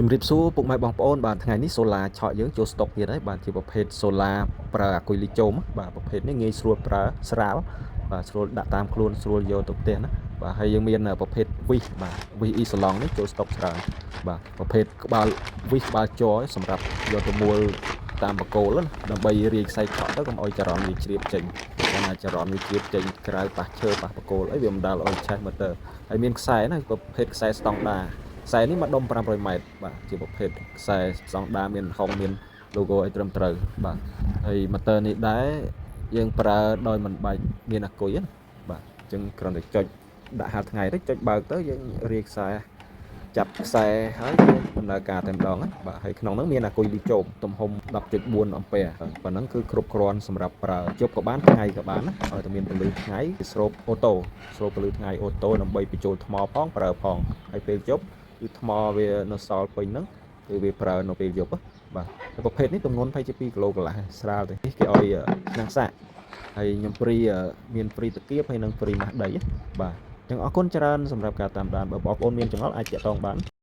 ជំរាបសួរពុកម៉ែបងប្អូនបាទថ្ងៃនេះសូឡាឆក់យើងចូលស្តុកទៀតហើយបាទជាប្រភេទសូឡាប្រើអាគុយលីជុំបាទប្រភេទនេះងាយស្រួលប្រើស្រាលបាទស្រួលដាក់តាមខ្លួនស្រួលយកទៅផ្ទះណាបាទហើយយើងមានប្រភេទវិសបាទវិសអ៊ីសាឡង់នេះចូលស្តុកច្រើនបាទប្រភេទក្បាលវិសក្បាលជ័រសម្រាប់យកទៅមួលតាមបកគោលណាដើម្បីរាយខ្សែឆក់ទៅកុំឲ្យចរន្តវាជ្រាបចេញកាលណាចរន្តវាជ្រាបចេញក្រៅប៉ះឈើប៉ះបកគោលអីវាមិនដាល់ឲ្យឆេះម៉ូទ័រហើយមានខ្សែណាប្រភេទខ្សែស្តង់ដា ខ្សែនេះមកដុំ500ម៉ែត្របាទជាប្រភេទខ្សែស្តង់ដាមានហុងមាន logo អីត្រឹមត្រូវបាទហើយម៉ូទ័រនេះដែរយើងប្រើដោយមិនបាច់មានអាគុយណាបាទអញ្ចឹងគ្រាន់តែចុចដាក់ហាលថ្ងៃទៅចុចបើកទៅយើងរាយខ្សែចាប់ខ្សែហើយយើងដំណើរការតែម្ដងណាបាទហើយក្នុងហ្នឹងមានអាគុយលីជោមទំហំ10.4អំពែប៉ុណ្ណឹងគឺគ្រប់គ្រាន់សម្រាប់ប្រើយប់ក៏បានថ្ងៃក៏បានណាឲ្យតែមានពន្លឺថ្ងៃស្រូប auto ស្រូបពន្លឺថ្ងៃ auto ដើម្បីបញ្ចូលថ្មផងប្រើផងហើយពេលយប់ គឺថ្មវានៅសល់ពេញហ្នឹងគឺវាប្រើនៅពេលយប់បាទប្រភេទនេះទម្ងន់22គីឡូកន្លះស្រាលទេនេះគេឲ្យឆ្នាំងសាកហើយខ្ញុំ free មាន free តាគៀបហើយនិង free ម៉ាស់ដីបាទអញ្ចឹងអរគុណច្រើនសម្រាប់ការតាមដានបើបងប្អូនមានចម្ងល់អាចតាក់ទងបាន។